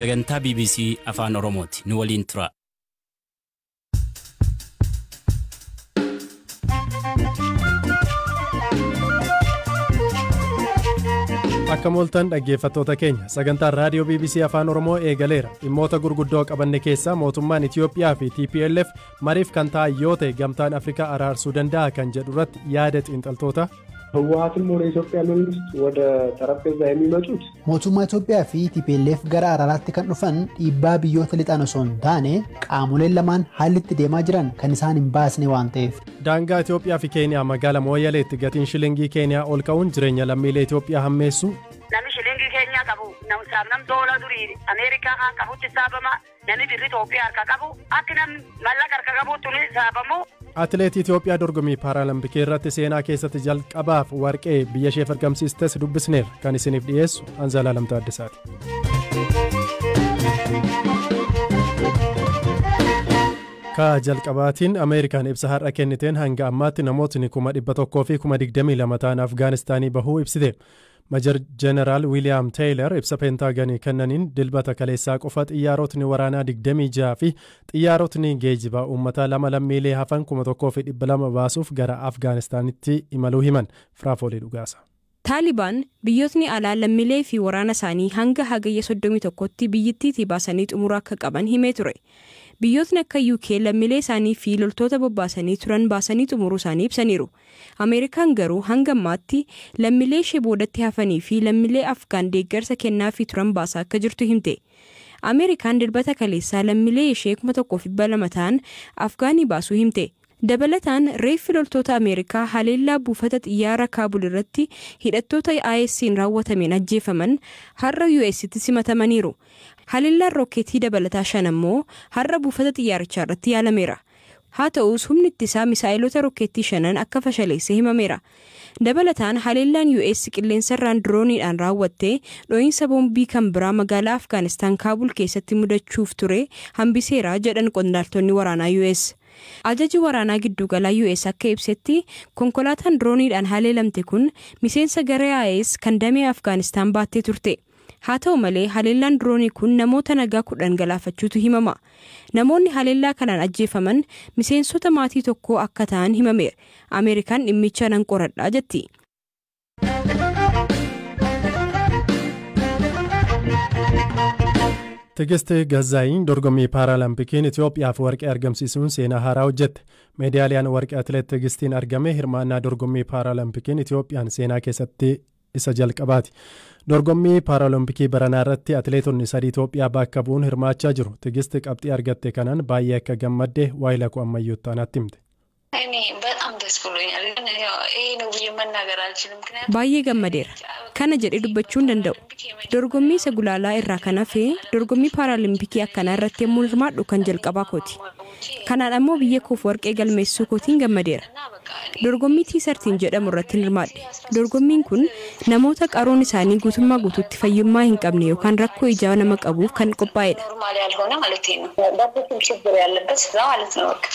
Sagantaa BBC Afaan Oromooti. Nu waliin tura. Akka mooltan dhaggeeffattoota keenya, sagantaan raadiyoo BBC Afaan Oromoo eegaleera. Dhimmoota gurguddoo qabanne keessaa mootummaan Itiyoophiyaa fi TPLF mariif kan ta'an yoo ta'e gamtaan Afrikaa araarsuu danda'a kan jedhu irratti yaada xiinxaltoota. ህወሀትም ሆነ የኢትዮጵያ መንግስት ወደ ጠረጴዛ የሚመጡት Mootummaa Itoophiyaa fi TPLF gara araaraatti kan dhufan dhiibbaa biyyoota lixaan osoo hin taane, qaamoleen lamaan haalli itti deemaa jiran kan isaan hin baasne waan ta'eef. Daangaa Itoophiyaa fi Keeniyaa magaalaa Mooyyaleetti gatiin shilingii Keeniyaa ol ka'uun jireenya lammiilee Itoophiyaa hammeessu. Namni shilingii Keenyaa qabu namsaaf nam doola durii Ameerikaa kan qabutti saabama, namni birri Itoophiyaa harka qabu akki namni mallaqa harka qabutti ni saabamu. Atileetii Itoophiyaa dorgommii Paaraalimpikii irratti seenaa keessatti jalqabaaf warqee biyya isheef argamsiistes dubbisneerra. Kan isiniif dhiyeessu Anzalaalam Taaddasaati. Ka jalqabaatiin, Ameerikaan ibsa har'a kenniteen hanga ammaatti namootni 122,000 ta'an Afgaanistaanii bahuu ibsite. Major Jeneraal Wiiliyaam Teeylar ibsa Peentaaganii kennaniin Dilbata kaleessaa qofa xiyyaarotni waraanaa 26 fi xiyyaarotni geejjibaa uummataa 2 lammiilee hafan 1200 baasuuf gara Afgaanistaanitti imaluu himan. Firaafoolii Dhugaasa. Taalibaan biyyootni alaa lammiilee fi waraana isaanii hanga Hagayya 31tti biyyattiitii baasanii xumura akka qaban himee ture. Biyyootni akka UK lammiilee isaanii fi loltoota bobbaasanii turan baasanii xumuruu isaanii ibsaniiru. Ameerikaan garuu hanga ammaatti lammiilee ishee boodatti hafanii fi lammiilee Afgaan deeggarsa kennaafii turan baasaa akka jirtu himte. Ameerikaan Dilbata kaleessaa lammiilee ishee 1200 ta'an Afgaanii baasuu himte. Dabalataan reeffi loltoota Ameerikaa haleellaa buufata xiyyaara Kaabul irratti hidhattoota IS'n raawwatameen ajjeefaman har'a US'tti simatamaniiru. Haleellaan rookeetii dabalataa 5 ammoo har'a buufata xiyyaarichaa irratti yaalameera. Haa ta'us humni ittisaa misaa'ilota rookeettii shanan akka fashaleesse himameera. Dabalataan haleellaan US qilleensarraan dirooniidhaan raawwatte dho'iinsa boombii kan biraa magaalaa Afgaanistaan Kaabul keessatti mudachuuf ture hambiseera jedhan qondaaltonni waraanaa US. Ajaji waraanaa giddugala US akka ibsetti, konkolaataan dirooniidhaan haleelamte kun miseensa garee IS kan damee Afgaanistaan baattee turte. Haa ta'u malee haleellaan diroonii kun namoota nagaa 10 galaafachuutu himama. Namoonni haleellaa kanaan ajjeefaman miseensota maatii tokkoo akka ta'an himameera. Ameerikaan dhimmicha nan qoradhaa jetti. Tigist Gazzaayin dorgommii Paaralimpikiin Itoophiyaaf warqee argamsiisuun seenaa haaraa hojjette. Meedaaliyaan warqee atileet Tigistiin argame hirmaannaa dorgommii Paaralimpikiin Itoophiyaan seenaa keessatti isa jalqabaati. Dorgommii Paaraalimpikii baranaa irratti atileetonni sadii Itoophiyaa bakka bu'uun hirmaachaa jiru. Tigist qabxii argatte kanaan baay'ee akka gammadde waayila koo ammayyuu taanaatti himte. እኔ በጣም ደስ ብሎኛል። ግን ያው ይሄ ነው ብዬ መናገር አልችልም። ምክንያቱም Baay'ee gammadeera. Kana jedhee dubbachuu hin danda'u. Dorgommii isa gulaalaa irraa kan hafe dorgommii paaraalimpikii akkanaa irratti yommuu hirmaadhu kan jalqabaa kooti. Kanaan ammoo biyya koof warqee galmeessuu kootiin gammadeera. Dorgommii T13 jedhamu irratti hirmaadhe. Dorgommiin kun namoota qaroon isaanii guutummaa guutuutti fayyummaa hin qabne yookaan rakkoo ijaa nama qabuuf kan qophaa'edha. ኖርማል ያልሆነ ማለት ነው። በፊትም ችግር ያለበት እዛ ማለት ነው በቃ።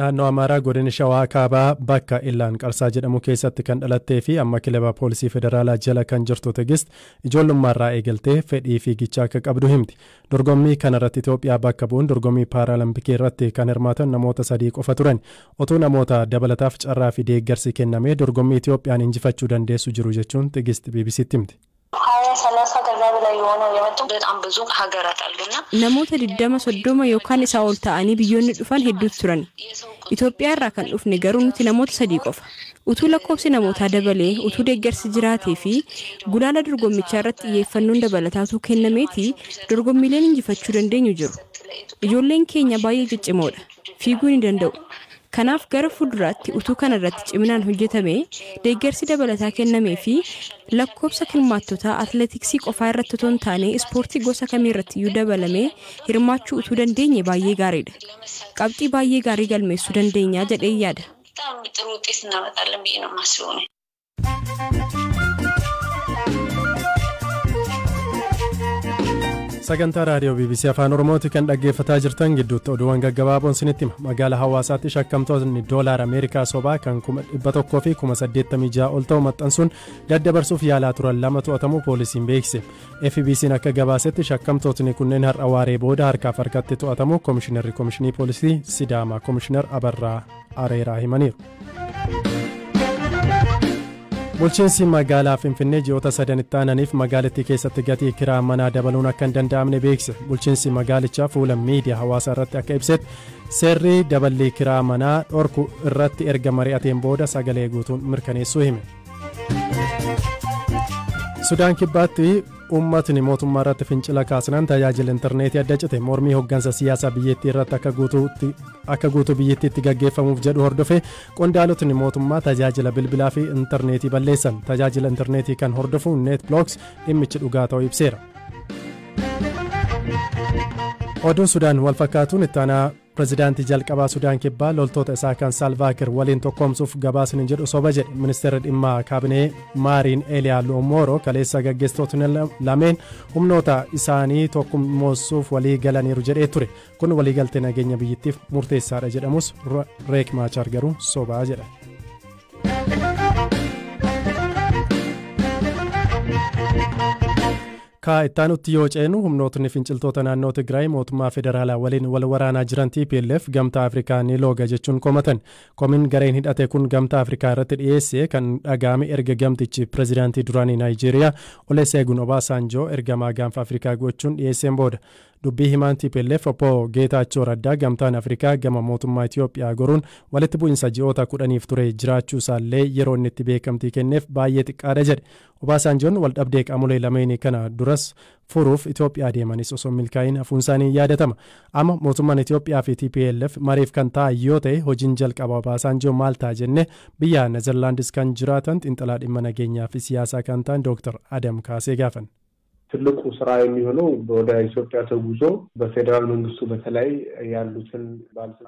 Naannoo Amaaraa godina Shawaa Kaabaa bakka Illaan Qarsaa jedhamu keessatti kan dhalattee fi amma kilaba poolisii federaalaa jala kan jirtu Tigist ijoollummaarraa eegaltee fedhii fiigichaa akka qabdu himti. Dorgommii kanarratti Itoophiyaa bakka bu'uun dorgommii Paaraalimpikii irratti kan hirmaatan namoota sadii qofa turan. Otuu namoota dabalataaf carraa fi deeggarsi kennamee dorgommii Itoophiyaan injifachuu dandeessu jiru jechuun Tigist BBCtti himte. 20 30 ከዛ በላይ የሆነው የመጡ በጣም ብዙ ሀገራት አሉና Namoota 20, 30 yookaan isaa ol ta'anii biyyoonni dhufan hedduutu turan. Itoophiyaa irraa kan dhufne garuu nuti namoota sadii qofa. Utuu lakkoofsi namootaa dabalee, utuu deeggarsi jiraatee fi gulaala dorgommichaa irratti xiyyeeffannoon dabalataatu kennameeti dorgommiileen injifachuu dandeenyu jiru. Ijoolleen keenya baay'ee ciccimoodha. Fiiguu ni danda'u. Kanaaf gara fuulduraatti utuu kana irratti ciminaan hojjetame, deeggarsi dabalataa kennamee fi lakkoofsa hirmaattotaa atileetiksii qofaa irratti otoo hin taane ispoortii gosa kamii irratti iyyuu dabalamee hirmaachuu utuu dandeenye baay'ee gaariidha. Qabxii baay'ee gaarii galmeessuu dandeenya jedhee yaada. በጣም ጥሩ ውጤት እናመጣለን ብዬ ነው የማስበው እኔ። Sagantaa raadiyoo BBC Afaan Oromooti kan dhaggeeffataa jirtan. Gidduutti oduuwwan gaggabaaboon sinitti hima. Magaalaa Hawaasaatti shakkamtoonni doolaara Ameerikaa sobaa kan 186,000 ol ta'u maxxansuun daddabarsuuf yaalaa turan lama to'atamuu poolisiin beeksise. FBC'n akka gabaasetti shakkamtootni kunneen har'a waaree booda harkaaf harkatti to'atamuu Koomishinarri Koomishinii Poolisii Sidaamaa Koomishinar Abarraa Areeraa himaniiru. Bulchiinsi magaalaa Finfinnee ji'oota sadan itti aananiif magaalattii keessatti gatii kiraa manaa dabaluun akka hin danda'amne beeksise. Bulchiinsi magaalichaa fuula miidiyaa hawaasaa irratti akka ibsetti, seerri daballii kiraa manaa dhorku irratti erga mari'ateen booda sagalee guutuun mirkaneessuu hime. Sudaan Kibbaatti uummatni mootummaa irratti fincila kaasnaan tajaajila intarneetii adda cite. Mormii hooggansa siyaasaa biyyattii irratti akka guutuu biyyattiitti gaggeeffamuuf jedhu hordofe qondaalotni mootummaa tajaajila bilbilaa fi intarneetii balleessan. Tajaajila intarneetii kan hordofu NetBlocks dhimmichi dhugaa ta'uu ibseera. Oduun Sudaan wal fakkaatuun, ittaanaa pirezidaantii jalqabaa Sudaan Kibbaa loltoota isaa kan Saalvaakiir waliin tokkoomsuuf gabaasni jedhu soba jedhe. Ministeerri dhimma kaabinee Maariin Eeliyaa Loommooroo kaleessa gaggeessitootni lameen humnoota isaanii tokkummoossuuf walii galaniiru jedhee ture. Kun waliigaltee nageenya biyyattiif murteessaadha jedhamus, Reek Maachaar garuu sobaa jedha. Kaa ittaanutti yoo ceenu, humnootni finciltoota naannoo Tigraay mootummaa federaalaa waliin wal waraanaa jiran TPLF Gamtaa Afrikaa ni looga jechuun komatan. Komiin gareen hidhate kun Gamtaa Afrikaa irratti dhiyeesse kan dhaga'ame erga gamtichi pirezidaantii duraanii Naayijeeriyaa Olusegun Obasanjoo ergamaa Gaanfa Afrikaa gochuun dhiyeesseen booda. Dubbii himaan TPLF obbo Geetaachoo Raddaa Gamtaan Afrikaa gama mootummaa Itoophiyaa goruun walitti bu'insa ji'oota 10f ture jiraachuu isaallee yeroo inni itti beekamtii kenneef baay'ee xiqqaadha jedhe. Obaasanjoon wal dhabdee qaamolee lameenii kana duras furuuf Itoophiyaa deemanis osoo milkaa'in hafuun isaanii yaadatama. Amma mootummaan Itoophiyaa fi TPLF mariif kan ta'an yoo ta'e, hojiin jalqaba Obaasanjoo maal ta'a jenne biyya Nezerlaandis kan jiraatan xiinxalaa dhimma nageenyaa fi siyaasaa kan ta'an Dr. Adam Kaasee gaafan. ትልቁ ስራ የሚሆነው ወደ ኢትዮጵያ ተጉዞ በፌዴራል መንግስቱ በተለይ ያሉትን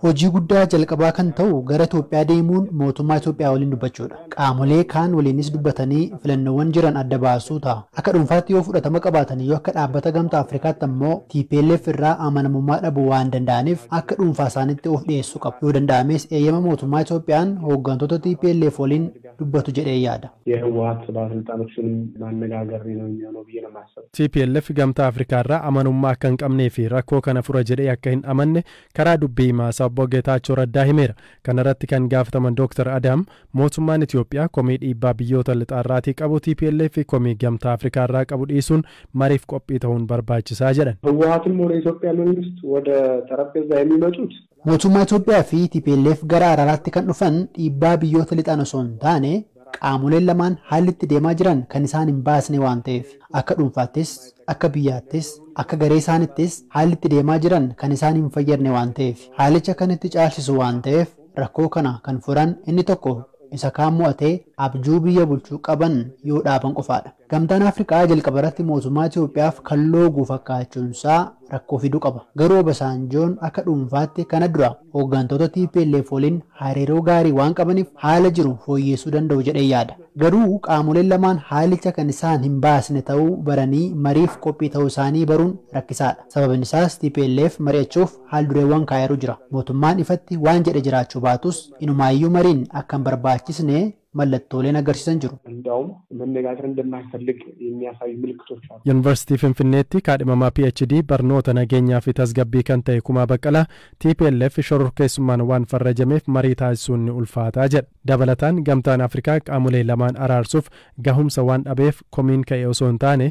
Hojii guddaa jalqabaa kan ta'u gara Itoophiyaa deemuun mootummaa Itoophiyaa waliin dubbachuudha. Qaamolee kaan waliinis dubbatanii filannoowwan jiran adda baasuu ta'a. Akka dhuunfaatti yoo fudhatama qabaatan iyyuu, akka dhaabbata Gamtaa Afrikaatti ammoo TPLF irraa amanamummaa dhabuu waan danda'aniif akka dhuunfaa isaaniitti of dhiyeessuu qabu. Yoo danda'ames eeyyama mootummaa Itoophiyaan hooggantoota TPLF waliin dubbatu jedhee yaada. የህወሀት ባለስልጣኖችንም ማነጋገር ነው የሚሆነው ብዬ ነው የማስበው። TPLF Gamtaa Afrikaa irraa amanummaa akka hin qabnee fi rakkoo kana fura jedhee akka hin amanne karaa dubbii himaasaa obbo Geetaachoo Raddaa himeera. Kana irratti kan gaafataman Dr. Adam, mootummaan Itoophiyaa komii dhiibbaa biyyoota lixaarraatii qabu, TPLF komii Gamtaa Afrikaa irraa qabu dhiisuun mariif qophii ta'uun barbaachisaa jedhan. ህወሀትም ወደ ኢትዮጵያ መንግስት ወደ ጠረጴዛ የሚመጡት Mootummaa Itoophiyaa fi TPLF gara araaraatti kan dhufan dhiibbaa biyyoota lixaan osoo hin taane, qaamoleen lamaan haalli itti deemaa jiran kan isaan hin baasne waan ta'eef, akka dhuunfaattis, akka biyyaattis, akka garee isaanittis haalli itti deemaa jiran kan isaan hin fayyadne waan ta'eef, haalicha kan itti caalchisu waan ta'eef, rakkoo kana kan furan inni tokko isa kaan mo'atee abjuu biyya bulchuu qaban yoo dhaaban qofaadha. Gamtaan Afrikaa jalqaba irratti mootummaa Itoophiyaaf kan looguu fakkaachuunsaa rakkoo fiduu qaba. Garuu Obasanjoon akka dhuunfaatti kana dura hooggantoota TPLF waliin hariiroo gaarii waan qabaniif haala jiru fooyyessuu danda'u jedhee yaada. Garuu qaamoleen lamaan haalicha kan isaan hin baasne ta'uu baranii mariif qophii ta'uu isaanii baruun rakkisaadha. Sababni isaas TPLF mari'achuuf haal dureewwan kaa'eeru jira. Mootummaan ifatti waan jedhe jiraachuu baatus, inumaayyuu mariin akka hin barbaachisne mallattooleen agarsiisan jiru. እንዲያውም መነጋገር እንደማይፈልግ የሚያሳዩ ምልክቶች አሉ። Yuunivarsiitii Finfinneetti kaadhimamaa PhD barnoota nageenyaa fi tasgabbii kan ta'e Kumaa Baqqalaa, TPLF shororkeessummaan waan farrajameef marii taasisuun ni ulfaataa jedha. Dabalataan Gamtaan Afrikaa qaamolee lamaan araarsuuf gahumsa waan dhabeef komiin ka'e osoo hin taane,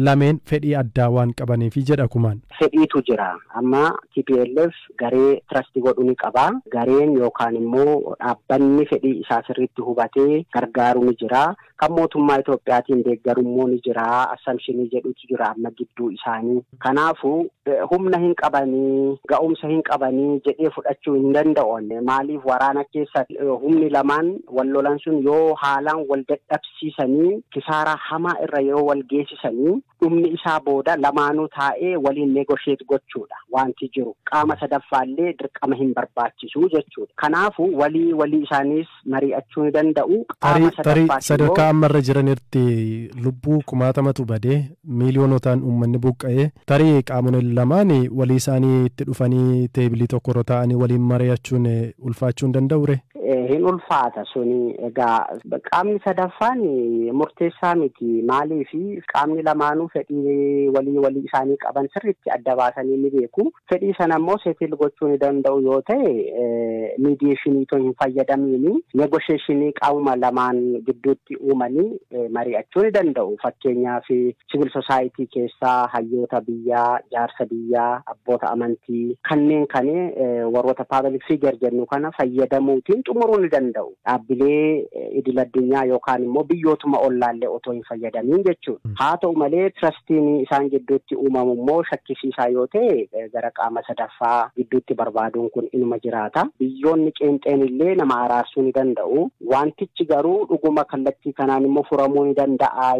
lameen fedhii addaa waan qabaniifi jedha Kumaan. Fedhiitu jira. Amma TPLF garee trust godhu ni qaba. Gareen yookaan immoo dhaabbanni fedhii isaa sirriitti hubatee gargaaru ni jira. Kan mootummaa Itoophiyaatiin deeggaru immoo ni jira. Assumption jedhutu jira amma gidduu isaanii. Kanaafuu humna hin qabanii, ga'umsa hin qabanii jedhee fudhachuu hin danda'u. Maaliif, waraana keessa humni lamaan wal lolan sun yoo haalaan wal dadhabsiisanii kisaaraa hamaa irra yoo wal geessisanii Dhumni isaa booda lamaanuu taa'ee waliin negotiate gochuudha wanti jiru. Qaama sadaffaallee dirqama hin barbaachisu jechuudha. Kanaafuu walii walii isaaniis mari'achuu ni danda'u. Qaama sadaffaa sadarkaa ammarra jiranitti lubbuu kumaatamatu badee miiliyoonotaan uummanni buqqa'ee tarii qaamoleen lamaan walii isaanii itti dhufanii teebilii tokkorra taa'anii waliin mari'achuun ulfaachuu hin danda'u. Hin ulfaata suni. Egaa qaamni sadaffaan murteessaa miti. Maaliifi qaamni lamaanuu fedhii walii walii isaanii qaban sirriitti adda baasanii ni beeku. Fedhii sana immoo settle gochuu ni danda'u yoo ta'e, mediation otoo hin fayyadamiini negotiation qaamuma lamaan gidduutti uumanii mari'achuu ni danda'u. Fakkeenyaaf, civil society keessaa hayyoota biyyaa, jaarsa biyyaa, abboota amantii, kanneen kan warroota public figure jennu kana fayyadamuutiin xumuruu ni danda'u. Dhaabbilee idil addunyaa yookaan immoo biyyootuma ollaallee otoo hin fayyadamiin jechuudha. Haa ta'u malee, trustiin isaan gidduutti uumamu immoo shakkisiisaa yoo ta'e, gara qaama sadaffaa gidduutti barbaaduun kun inuma jiraata. Biyyoonni qeenxeen illee nama araarsuu ni danda'u. Wantichi garuu dhuguma kallattii kanaan immoo furamuu ni danda'a.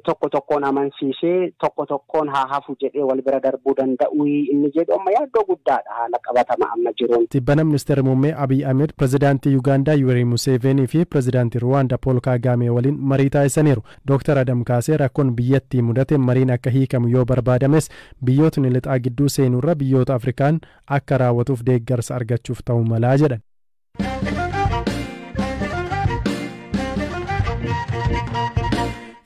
Tokko tokkoon amansiisee tokko tokkoon haa hafu jedhee wal bira darbuu danda'u inni jedhu amma yaaddoo guddaadha haala qabatama amma jiruun. Tibbana Ministeera Muummee Abiy Ahmed Pirezidaantii Yuugaandaa Yuwerii Museveenii fi Pirezidaantii Ruwaandaa Pool Kaagaamee waliin marii taasisaniiru. Dooktar Adam Kaasee rakkoon biyyattii mudate mariin akka hiikamu yoo barbaadames, biyyootni lixaa gidduu seenurra biyyoota Afrikaan akka raawwatuuf deeggarsa argachuuf ta'uu malaa jedhan.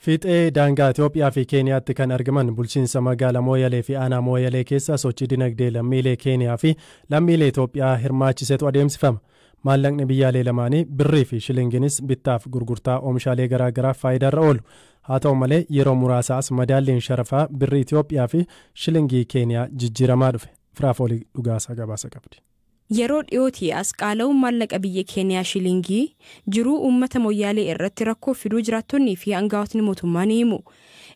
Fiixee daangaa Itoophiyaa fi Keeniyaatti kan argaman bulchiinsa magaalaa Mooyalee fi aanaa Mooyalee keessa sochii dinagdee lammiilee Keeniyaa fi lammiilee Itoophiyaa hirmaachisetu adeemsifama. Maallaqni biyyaalee lamaanii birrii fi shilingiinis bittaaf gurgurtaa oomishaalee garaagaraaf faayidaarra oolu. Haa ta'u malee, yeroo muraasaas madaalliin sharafaa birrii Itoophiyaa fi shilingii Keeniyaa jijjiiramaa dhufe. Firaafoolii Dhugaasaa gabaasa qabdi. Yeroo dhiyootii as qaala'uun maallaqa biyya Keeniyaa shilingii jiruu uummata Moyyaalee irratti rakkoo fiduu jiraattonnii fi aangawootni mootummaa ni himu.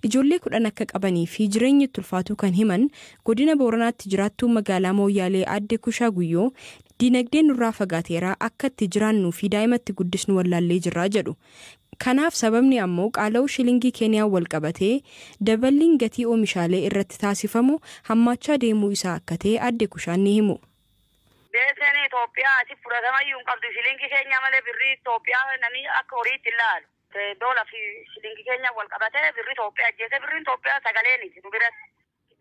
Ijoollee 10 akka qabanii fi jireenya itti ulfaatuu kan himan godina Booranaatti jiraattuu magaalaa Moyyaalee Aadde Kushaa Guyyoo, "Diinagdeen nurraa fagaateera, akka itti jiraannuu fi daa'ima itti guddisnu wallaallee jirraa" jedhu. Kanaaf sababni ammoo qaala'uu shilingii Keeniyaa wal qabatee daballiin gatii oomishaalee irratti taasifamu hammaachaa deemuu isaa akka ta'e Aadde Kushaan ni himu. Beeseen Itoophiyaa asi fudhatamayyuu hin qabdu. Shilingii keenya malee birrii Itoophiyaa namni akka horiitti hin laalu. Doola fi shilingii keenya wal qabatee birrii Itoophiyaa ajjeese. Birriin Itoophiyaa sagaleeni nu biratti.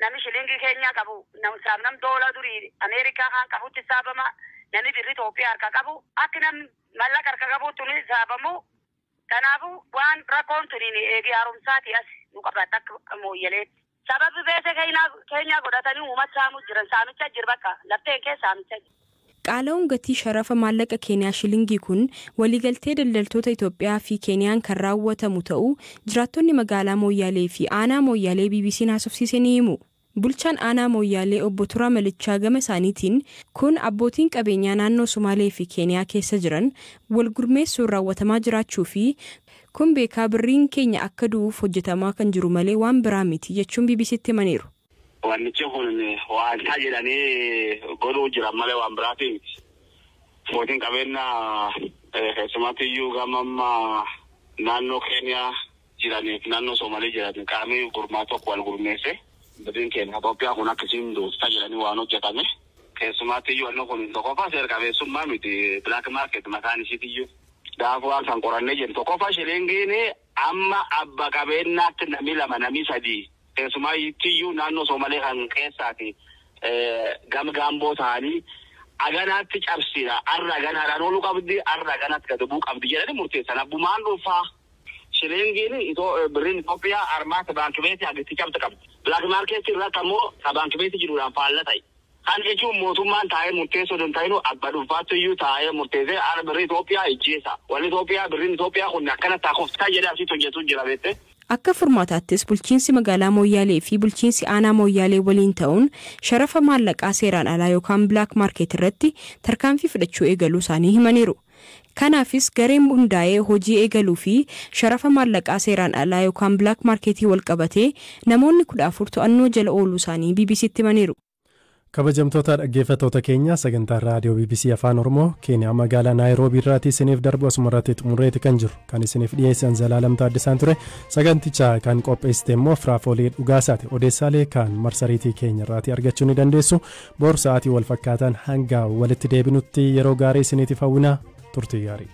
Namni shilingii keenya qabu nam doola durii Ameerikaa kan qabutti saabama. Namni birrii Itoophiyaa harka qabu akka namni mallaqa harka qabutti ni saabamu. Kanaafuu waan rakkoon tuniin eegi haaromsaati as nu qabata akka Mooyyaleetti. Sababbi beese keenyaa godhatanii uummata saamu jiran, saamicha jira, bakka lafteen kee saamicha jira. Qaala'uun gatii sharafa maallaqa Keeniyaa shilingii kun waliigaltee daldaltoota Itoophiyaa fi Keeniyaan kan raawwatamu ta'uu jiraattonni magaalaa Mooyyaalee fi aanaa Mooyyaalee BBC'n haasofsiise ni himu. Bulchaan aanaa Mooyyaalee obbo Turaa Malichaa gama isaaniitiin, kun abbootiin qabeenyaa naannoo Sumaalee fi Keeniyaa keessa jiran wal gurmeessuun raawwatamaa jiraachuu fi kun beekaa birriin keenya akka du'uuf hojjetamaa kan jiru malee waan biraa miti jechuun BBCtti himaniiru. Wannichi kun waanta jedhanii godhuu jiran malee waan biraati miti. Abbootiin qabeenyaa keessumatti iyyuu gama amma naannoo Keeniyaa jiraniif naannoo Soomalii jiran qaamni gurmaa tokko wal gurmeesse. Birriin keenya Itoophiyaa kun akkasiin duusta jedhanii waan hojjetame. Keessumatti iyyuu wanni kun tokkoffaa seera qabeessummaa miti, black market mataan ishiitiyyuu. Gaafa waan kan qorannee jennu, tokkoffaa shilingiin amma abba qabeenyaatti namni lama, namni sadii, keessumaatti naannoo Soomalee kan keessaati gama gaamboo ta'anii aganaatti cabsiidha. Arra aganaadhaan ooluu qabdi, arra aganaatti gad bu'uu qabdi jedhanii murteessan. Abbumaan dhuunfaa shilingiin birriin Itoophiyaa armaata baankii beetii agitti cabsa qabdi. Black market irratti ammoo ka baankii beetii jiruudhaan faalla ta'e. Kan jechuun mootummaan taa'ee murteessuu danda'inu abba dhuunfaatti iyyuu taa'ee murteessee arra birrii Itoophiyaa ijjeessa. Wanni Itoophiyaa, birriin Itoophiyaa kun akkana taakoftaa jedhee asitti hojjetu jira beekte. Akka furmaataattis bulchiinsi magaalaa Mooyyaalee fi bulchiinsi aanaa Mooyyaalee waliin ta'uun sharafa maallaqaa seeraan alaa yookaan black market irratti tarkaanfii fudhachuu eegaluu isaanii himaniiru. Kanaafis gareen hundaa'ee hojii eegaluu fi sharafa maallaqaa seeraan alaa yookaan black marketii wal qabatee namoonni 14 to'annoo jala ooluu isaanii BBCtti himaniiru. Kabajamtoota dhaggeeffattoota keenya, sagantaan raadiyoo BBC Afaan Oromoo Keeniyaa magaalaa Naayiroobii irraatii isiniif darbu asuma irratti xumureeti kan jiru. Kan isiniif dhiyeessan Zalaalam Taaddasaan ture. Saganticha kan qopheessite immoo Firaafoolii Dhugaasaati. Odeessaalee kan marsariitii keenya irraatii argachuu ni dandeessu. Boor sa'aatii wal fakkaataan hanga walitti deebinutti yeroo gaarii isiniitiif hawwina, turtii gaarii.